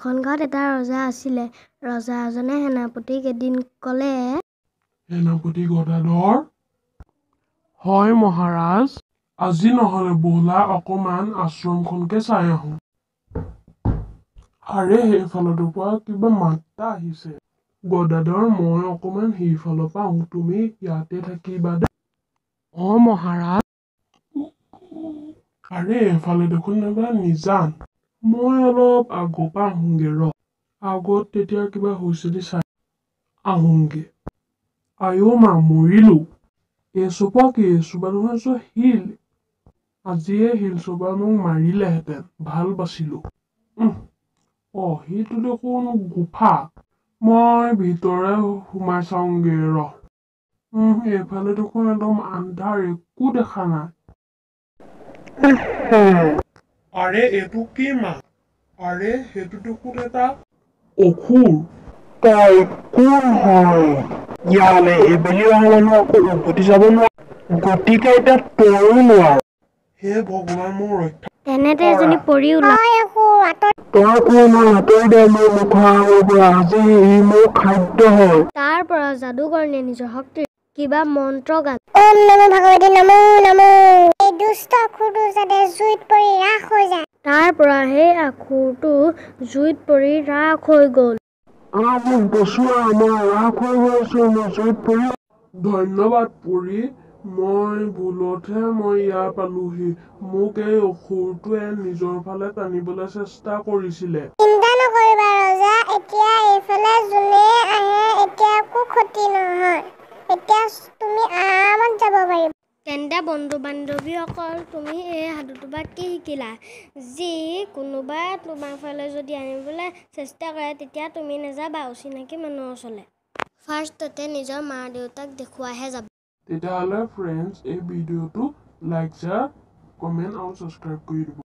এখন গাঁৱত এটা ৰজা আছিলে। ৰজাজনে সেনাপতিক এদিন ক'লে, সেনাপতি গদাধৰ। হয় মহাৰাজ। আজি নহ'লে ব'লা অকমান আশ্ৰমখনকে চাই আহোঁ। আৰে, সেইফালৰ পৰা কিবা মাত এটা আহিছে। গদাধৰ, মই অকমান সেইফালৰ পৰা আহোঁ, তুমি ইয়াতে থাকিবা দেই। অ মহাৰাজ। আৰে, এইফালে দেখোন কিবা নিজান। মই অলপ আগৰ পৰা আহোঁগে ৰ, আগত তেতিয়া কিবা হৈছে চাই আহোঁগে। আইঅ মা, মৰিলো! এইচোপা কি? এইচোপা দেখোন চব শিল। আজিয়ে শিলচোপা মোক মাৰিলেহেঁতেন, ভাল বাচিলো। অ, সেইটো দেখোন গুফা। মই ভিতৰে সোমাই চাওঁগে ৰ। এইফালে দেখোন একদম আন্ধাৰ, একো দেখা নাই। আৰে, এইটো কি মাত? আৰে, সেইটো দেখোন এটা অসুৰ। তই কোন হয়? ইয়ালে এইবেলি অহা মানুহ আকৌ উভতি যাব নোৱাৰ, গতিকে এতিয়া তয়ো নোৱাৰ। হে ভগৱান, মোক ৰক্ষা। তেনেতে এজনী পৰী ওলাল। তই কোন হয়? আঁতৰি দে মোৰ মুখৰ আগৰ পৰা, আজি ই মোৰ খাদ্য হয়। তাৰ পৰা যাদুকৰণীয়ে নিজৰ শক্তিৰ কিবা মন্ত্ৰ গালে। ওম নমো ভগৱতী নমো নমো, এই দুষ্ট অসুৰটো যাতে জুইত পৰি ৰাস হৈ যায়। তাৰ পৰা সেই আসুৰটো জুইত পৰি ৰাস হৈ গ'ল। আহ, মোক বচোৱা, মই ৰাস হৈ গৈছো, মই জুইত পৰি। ধন্যবাদ পৰী, মই ভুলতহে মই ইয়াৰ পালোহি। মোক এই অসুৰটোৱে নিজৰ ফালে টানিবলৈ চেষ্টা কৰিছিলে। চিন্তা নকৰিবা ৰজা, এতিয়া এইফালে যোনে আহে এতিয়া একো ক্ষতি নহয়, এতিয়া তুমি আৰামত যাব পাৰিবা। তেন্তে বন্ধু বান্ধৱীসকল, তুমি এই সাধুটোৰ পৰা কি শিকিলা? যি কোনোবা তোমাৰ ফালে যদি আনিবলৈ চেষ্টা কৰে, তেতিয়া তুমি নাযাবা অচিনাকি মানুহৰ ওচৰলৈ। ফাৰ্ষ্টতে নিজৰ মা দেউতাক দেখুৱাইহে যাবা। তেতিয়াহ'লে ফ্ৰেণ্ডছ, এই ভিডিঅ'টো লাইক, শ্বেয়াৰ, কমেণ্ট আৰু ছাবস্ক্ৰাইব কৰি দিব।